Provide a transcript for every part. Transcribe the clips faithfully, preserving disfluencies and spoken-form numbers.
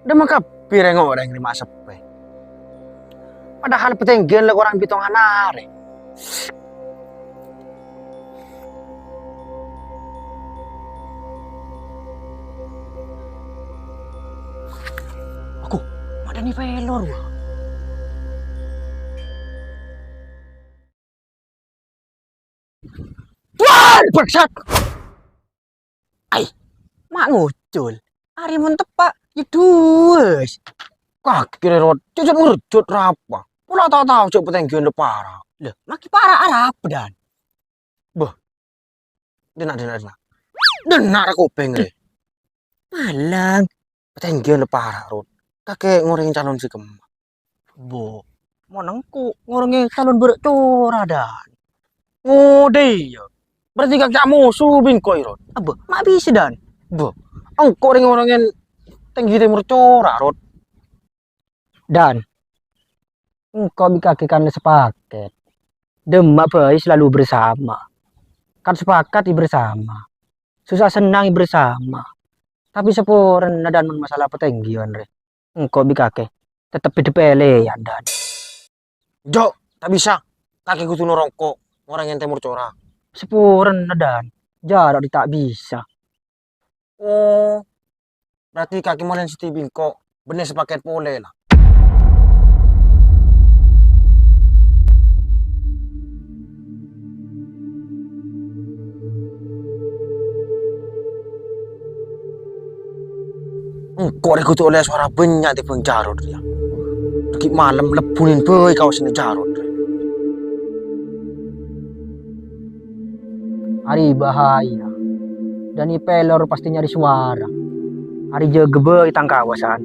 Dhâmma kabbhi rèng-orèng rè ma' seppè. Padahal patèngghiân la korang pitongan arè. Aku, ma' dhâni pelor, wah. Wah, bangsat! Ai, ma' ngucul. Arè mon teppa', yâ duwâs. Kakè rè, Rot, cocot ngerjot rapa? Pola ta' tao jhâ' patèngghiân la para'. Lho, ma' ghi' para' arapa, Dan? Bâh. Dhenna', dhenna', dhenna'. Dhenna' ra kopèng rè. Palang. Patèngghiân la para', Rot. Kakè ngorèng calon sè kemma. Bo, mon engko' ngorèngè calon bârâ' cora, Dan. Ngodâ, iyâ. Berarti kakè amoso bi' engko', Rot. Abâ, ma' bisa, Dan. Bo, engko' rèng-orèng tèngghi tèmor cora, Rot. Dan, engko' bi' kakè kan la sapakèt. Dhâmma bhâi selalu bersama. Kan sapakèt è bersama. Susah sennang è bersama. Tapè saporana, Dan, mon masalah patèngghiân rè. Engko' bi' kakè tettep bhidhâ pèlèyan, Dan. Jo', ta' bisa. Kakè kodhu noro' engko' ngorèngè tèmor cora. Saporana, Dan. Jhâ' rè ta' bisa. Oh, berarti kakè molè sèttong bi' engko', bânnè sapakèt polè, la. Engko' rè kodhu ollè sowara bânnya' tèmbhâng Jarot rèya. Ghi' malem lebbhuna bhâi kaosanna Jarot rè. Arè bahaya. Dhâni pelor pastè nyarè sowara. Arè jâgâ bhâi tang kaosan.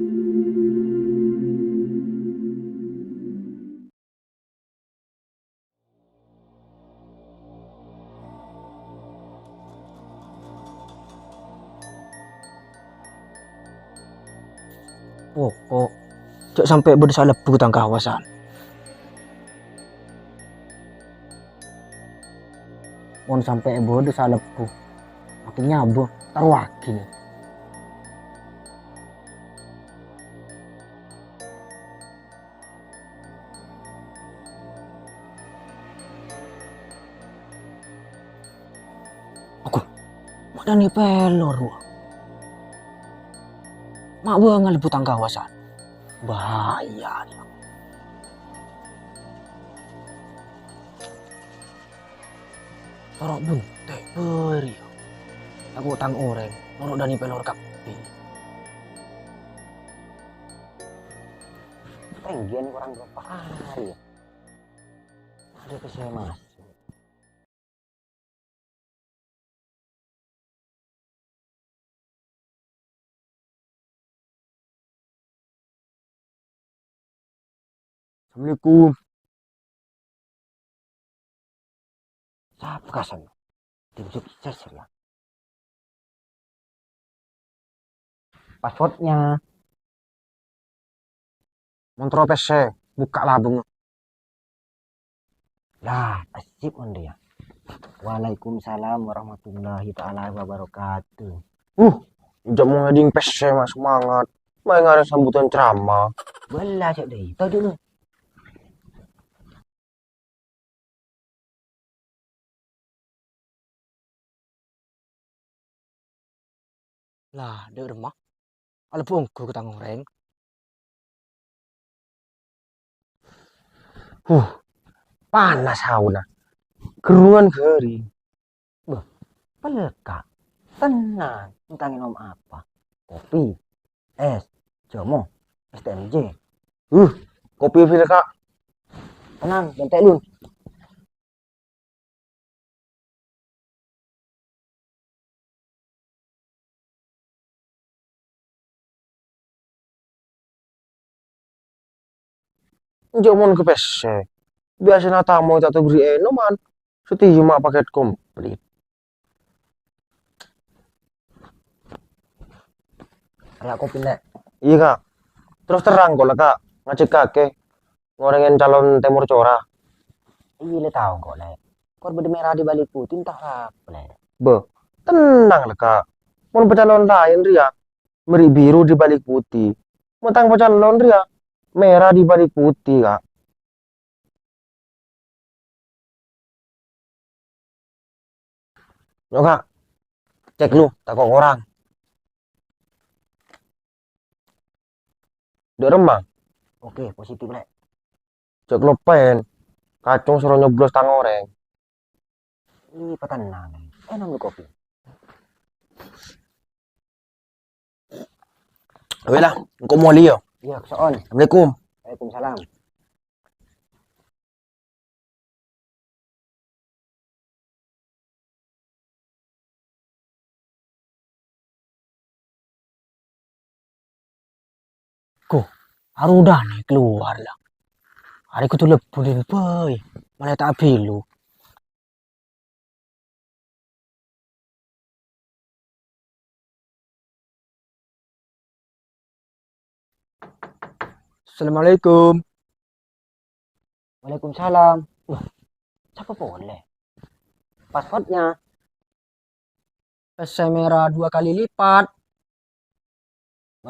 Pokok, jhâ' sampè' bâdâ sè alebbhu tang kaosan. Mon sampè' bâdâ sè alebbhu, makkè nyabâ, taroaghi. Aduh, ma' dhâni pelor, wa. Ma' bângal butang kawasan. Bahaya, ya. Toro' bunte' bâri', ya. Tako' tang orèng, noro' dhâni pelor kabbhi. Tèngghiyân korang bârâmpa arè, ya? Ada pèssè masuk. Assalamualaikum. Sapa kasan? Tim sukses, ya. Passwordnya. Mon toro' pèssè, bukka' labângnga. Lah, asik mon dia. Waalaikumsalam warahmatullahi taala wabarakatuh. Uh, jhâ' mon ngèdhing pèssè, Mas, semangat. Maèngara sambutan ceramah. Bella cek deh, tadi lu. Lah, dâ' remma. Alebbhu ongghu ka tang orèng. Huh, panas hauna. Gerrungan ghâring. Bâh, pelka. Tenang, entah nginom apa. Kopi, es, jomo, S T M J. Huh, kopi, pelka. Tenang, bentek, Lun. Enjâ' mon ka pèssè. Biasana tamoy ta' èbherri' ènoman. Satèya ma' pakèt komplit. Aya' kopi, Lè'. Iyâ, Ka'. Terros terrang, kok, Lè', Ka'. Ngajhâk kakè ngorèngè calon tèmor cora. Iyâ, Lè', tao, kok, Lè'. Kor bâdâ mèra di balik putih, entah apa, Lè'. Bâh, tenang, Lè', Ka'. Mon pacalon laèn rèya, mèrri' biru di balik putih. Mon tang pocallon rèya mèra dibâlik putè, Ka'. Yo, Ka'. Cèk lu, tako' korang. Dâ' remma? Oke, positif, Lè'. Jhâ' kaloppaèn. Kacong soro nyoblos tang orèng. Ih, patennang. Ènom lu kopi. Wèlah, engko' molè, yâ. Iyâ, so'on. Assalamualaikum. Waalaikumsalam. Ko, arowa dhâna kalowar la. Arè kodhu lebbhu, Din, bhâi. Malè ta' abhiluk. Assalamualaikum. Waalaikumsalam. Wah, sapa polè? Paspornya. P C mèra dua kali lipat.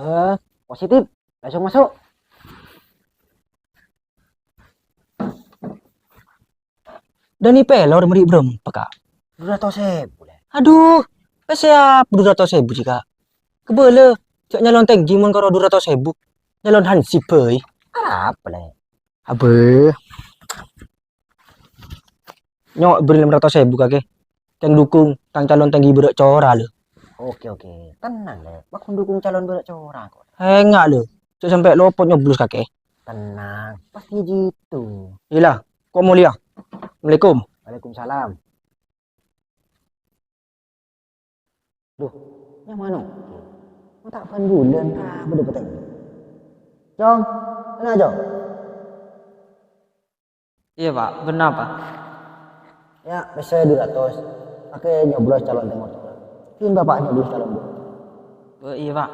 Eh, positif. Langsung masuk. Dhâni pèlor mèrè bârâmpa, Ka'? Du ratos èbu, Lè'. Adhu, pèssè apa du ratos èbu, Ji, Ka'? Kabâlâ, jhâ' nyalon tèngghi mon karo du ratos èbu. Nyalon hansip bhâi. Apa, Lè'? Abâ. Nyo', bâri' lèma ratos èbu kakè. Kèng dukung, tang calon tèngghi bârâ' cora, lho. Oke, oke. Tenang, Lè'. Makkon dukung calon bârâ' cora, kok. Enga', lho. Jhâ' sampè' lopot nyoblos kakè. Tenang, pasti jitu. Iyâ la, ko' molèya. Assalamualaikum. Waalaikumsalam. Duh, nyamana? Ma' ta' bân bulân, apa dâ' patèng? Cong, kènè', Cong? Iyâ, Pak. Bâ'na apa? Yâ, pèssè du ratos. Kakè nyoblos calon tèmor. Kin Bapak nyoblos calon, Bu. Oh, iyâ, Pak.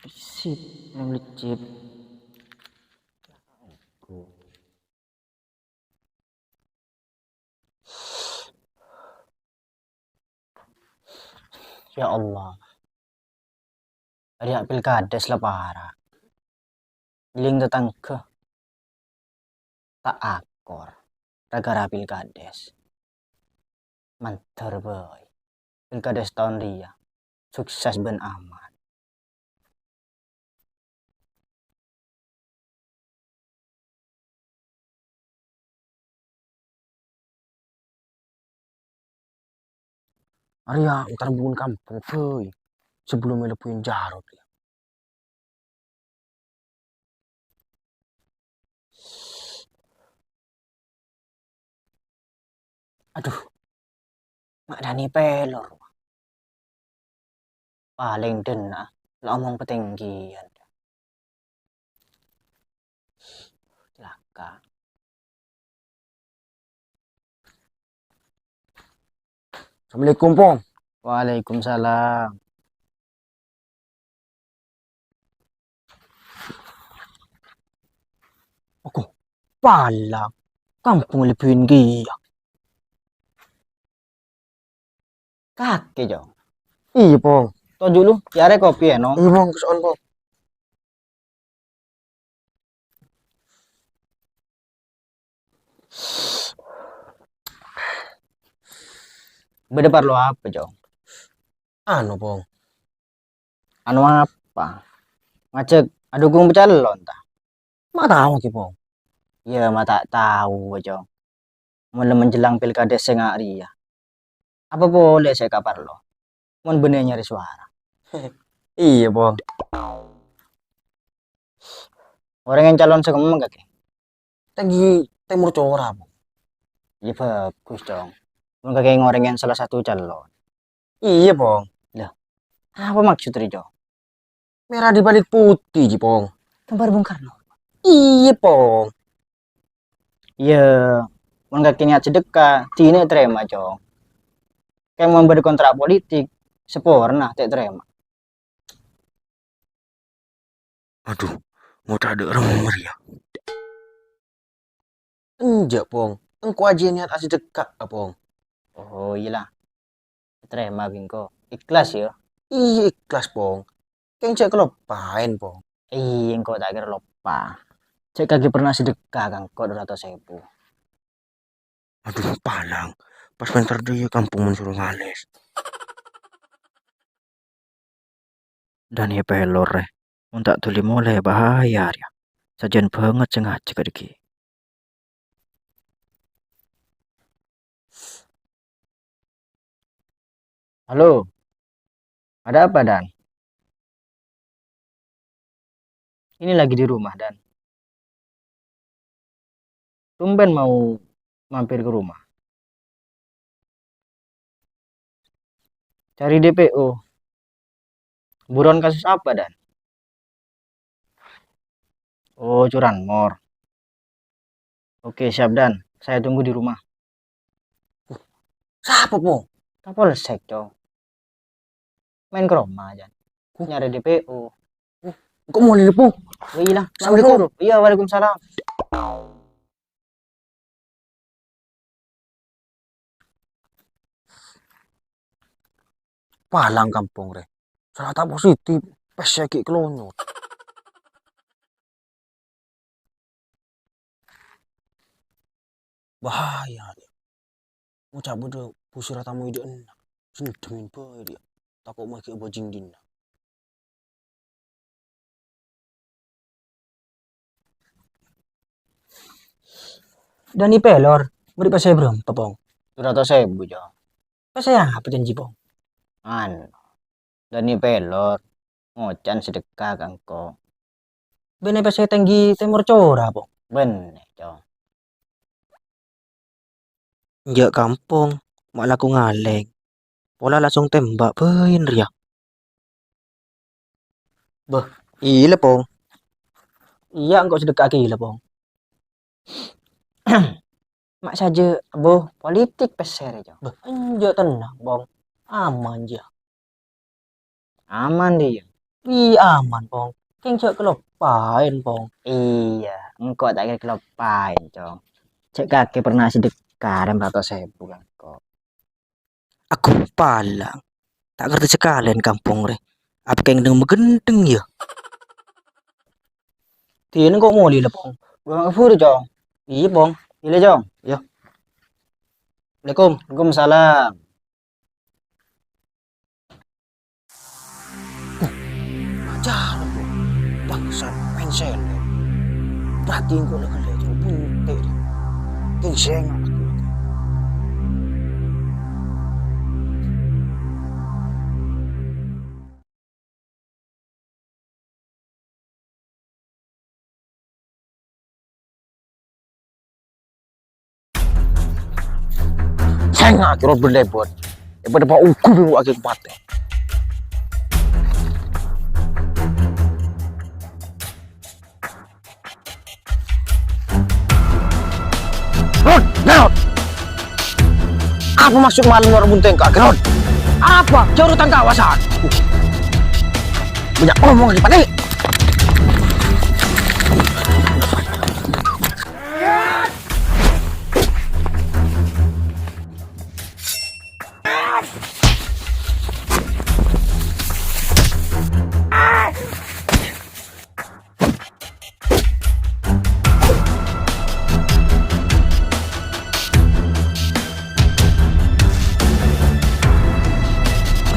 Sip, yang lecip. Ya Allah. Arèya pilkades la para'. Ngiling tatangghâ. Ta' akor. Ra-ghârâ pilkades. Mandhâr bhâi. Pilkades taon rèya. Sukses bân aman. Arèya entar bun kampung, bhâi. Sebelum mèlebbuin Jarot, ya. Adhu, ma' dhâni pèlor. Palèng dhinna' la omong patèngghiyân. Calaka. Assalamualaikum, Pong. Waalaikumsalam. Ogo, pala. Kampung lebbihin kèya. Kakè, Cong. Iyâ, Pong. Toju' lu, yâ arè kopi, ènom. Iyâ, Pong, kaso'on, Pong. Bâdâ parlo apa, Cong? Anu, Pong. Anu apa? Ngajhâk adhukung pacalon, ta? Ma' tao, Ki, Pong. Yâ, ma' ta' tao, Cong. Mon la menjelang pilkades sè nga' rèya. Apa polè sè èkaparlo? Mon bânnè nyarè sowara. Iyâ, Pong. Orèng calon sè kemma kakè? Tèngghi tèmor cora, Pong. Iyâ, bagus, Cong. Mon kakè ngorèngè salah satu calon. Iyâ, Pong. Lah, apa maksud rè, Cong? Mèra dibâlik putè, Ji, Pong. Gambar Bung Karno. Iyâ, Pong. Iyâ, mon kakè niat sedekah, dinah tarèma, Cong. Kèng mon bâdâ kontrak politik, saporana ta' tarèma. Adhu, ngoca' dâ' remma rèya. Enjâ', Pong. Engko' ajiyâ niat asedekah, Pong. Oh, iyâ la. Tarèma bi' engko'. Ikhlas, yâ? Iyâ, ikhlas, Pong. Kèng jhâ' kaloppaèn, Pong. Iyâ, engko' ta' kèra loppa. Jhâ' kakè pernah sedekah ka engko' dua ratus èbu. Adhu, palang. Pas pènter dhâ' iyâ kampong mon soro ngalès. Dâni pèlor, rè. Mon ta' dhuli molè bahaya, rèya. Sajân bângèt sè ngajhâk dhâggi'. Halo, ada apa, Dan? Ini lagi di rumah, Dan. Tumben mau mampir ke rumah. Cari D P O. Buron kasus apa, Dan? Oh, curanmor. Oke, siap, Dan. Saya tunggu di rumah. Sapa, Pong? Kapolsek, Cong. Main ke rumah, Jan. Nyari D P O. Engko' molè, Pong. Wah, iyâ. Assalamualaikum. Iya, waalaikumsalam. Palang kampong, rè. Sala ta' positif, pèssè ghi' kalonyot. Bahaya, rè. Ngoca' bâdâ busur tamoy dâ' enna'. Sendhemin bhâi, rè. Tako' maghi' abâjing dinna'. Dâni pèlor, bâri' pèssè bârâmpa, Pong? Dua ratus èbu, Cong. Pèssè apa jhânjhi, Pong? Anu, Dâni pèlor, ngoca'an sedekah ka engko'. Bânnè pèssè tèngghi tèmor cora, Pong? Bânnè, Cong. Enjâ' kampong, ma' lako ngalèng. Pola langsung tèmbhâk bhâi rèya. Bâh, iyâ, Pong. Iyâ, engko' sedekah ghilâ, Pong. Ma' sajâ, Bo, politik pèssè rè, Cong. Bâh, enjâ' tennang, Pong. Aman, jiyâ. Aman, dhiyâ? Wi, aman, Pong. Kèng jhâ' kaloppaèn, Pong. Iyâ, engko' ta' kèra kaloppaèn, Cong. Jhâ' kakè pernah sedekah rèm ratos èbu ka engko'. Aghâ palang. Ta' ngartè sakalèyan kampong rè. Apa kèng neng magendeng, yâ? Dinah engko' molè la, Pong. Bârâmma buru, Cong? Iyâ, Pong. Iyâ, Cong. Yâ. Assalamualaikum. Waalaikumsalam. Ajar, Pong. Bangsat, maèn sèlè. Berarti engko' la ghellâ' terro bunte', rè. Kèng sènga' aku. Sènga' kèra bân lèbât. Èpadâ pa' ongghu bi' engko' aghi' patè. Rod, Rod! Apa maksud malem lora bunte' ka, Rod? Apa? Jhâ' urusan kawasan. Bânnya' omong, Adipati.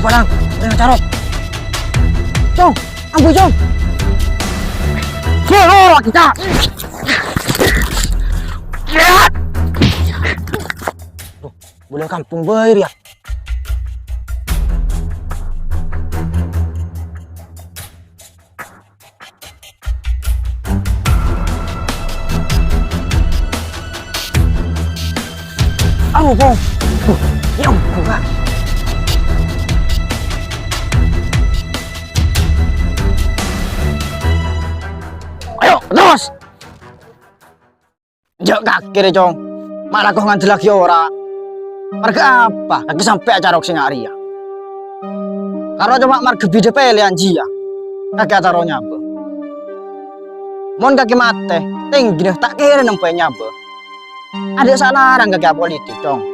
Parang, eh, carok. Cong, ambu, Cong. Soro kita. Duh, bulâ kampong bhâi rèya. Aduh, Pong. Duh, ya ampun, Kak. Ayo, terus. Jhâ' kakè rè, Cong. Ma' lako ngandellaghi ora. Marghâ apa kakè sampè' acarok sènga' rèya? Karo coma marghâ bidhâ pèlèyan jiyâ kakè atoro' nyabâ. Mon kakè matè, tèngghina ta' kèra nèmpè nyabâ. Adâ' salarang kakè apolitik, Cong.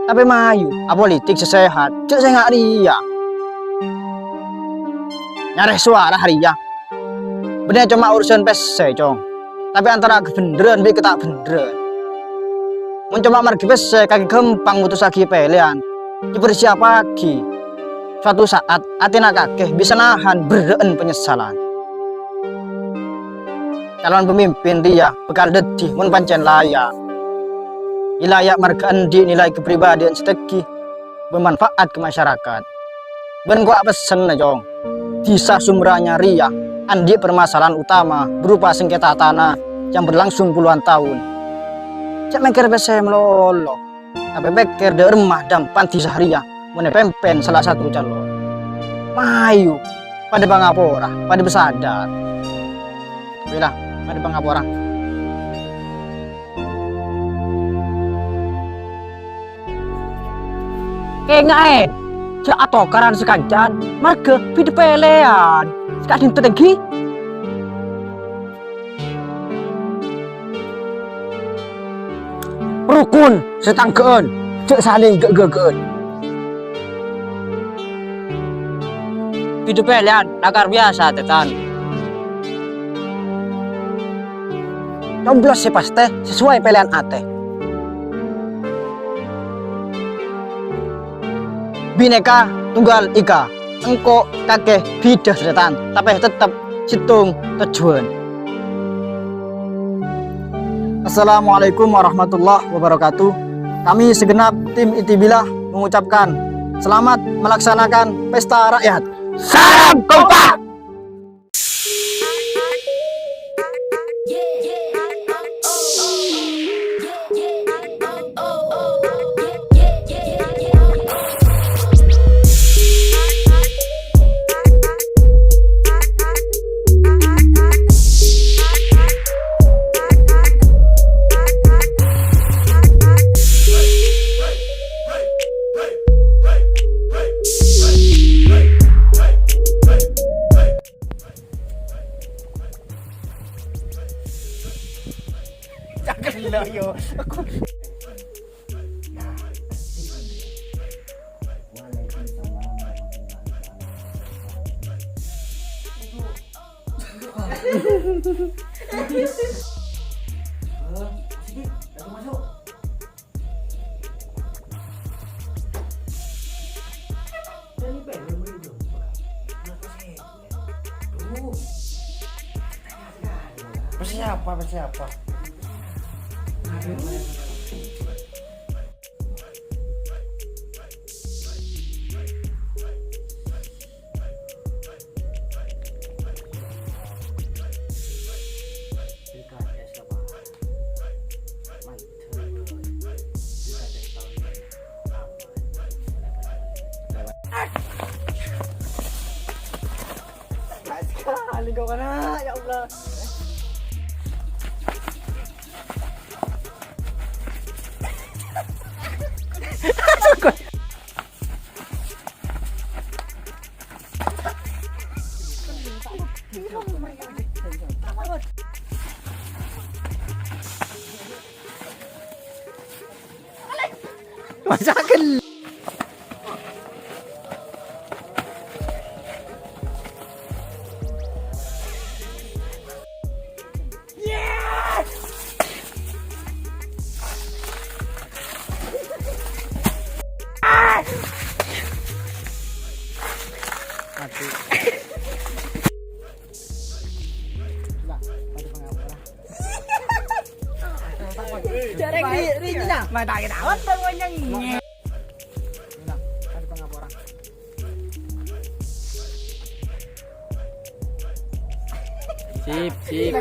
Tapè mayu apolitik sè sehat, jhâ' sènga' rèya. Nyarè sowara rèya. Bânnè coma urusan pèssè, Cong. Tapè antara kabhendherrân bi' kata' bhendherrân. Mon coma margi pèssè, kakè ghâmpang mutossaghi pèlèyan. Èparsiyappaghi. Suatu saat, atèna kakè bisa nahan berrâ'ân panyessalan. Calon pemimpin rèya bhâkal dhâddhi mon pancèn laya'. Èlaya' marghâ andi' nilai kepribadian sè tèngghi, bermanfaat ka masyarakat. Bân kowa' pessenna, Cong. Dhisa Sumberanya rèya andi' permasalahan utama berupa sengketa tanah yang berlangsung puluhan tahun. Jhâ' mèkkèr pèssè malolo. Tapè pèkkèr dhâ' remma dâmpan dhisa rèya mon èpèmpèn sala satu calon. Mayu, padâ pangapora, padâ pasadar. Wèla, padâ pangapora. Kènga'è, jhâ' atokaran sakanca'an, marghâ bidhâ pèlèyan. Saka'dinto tèngghi. Rokon sè tangghâ'ân, jhâ' salèng ghâ'-ghâghâ'ân. Bidhâ pèlèyan lakar biyasa, Tètan. Coblos sè pastè sasuai pèlèyan atè. Bhinneka tunggal ika, engko' kakè bidhâ, Tètan, tapè tettep sèttong tojjhuwân. Assalamualaikum warahmatullahi wabarakatuh. Kami segenap tim Itibillah mengucapkan selamat melaksanakan pesta rakyat. Salam kompak! Cakep lo, yo. Aku. Persiapa, persiapa? Sekali kau kena, ya Allah. Masakan. Mati. Jarang di, di Cina. Mata kita. Apa ngonyang? Sip, sip.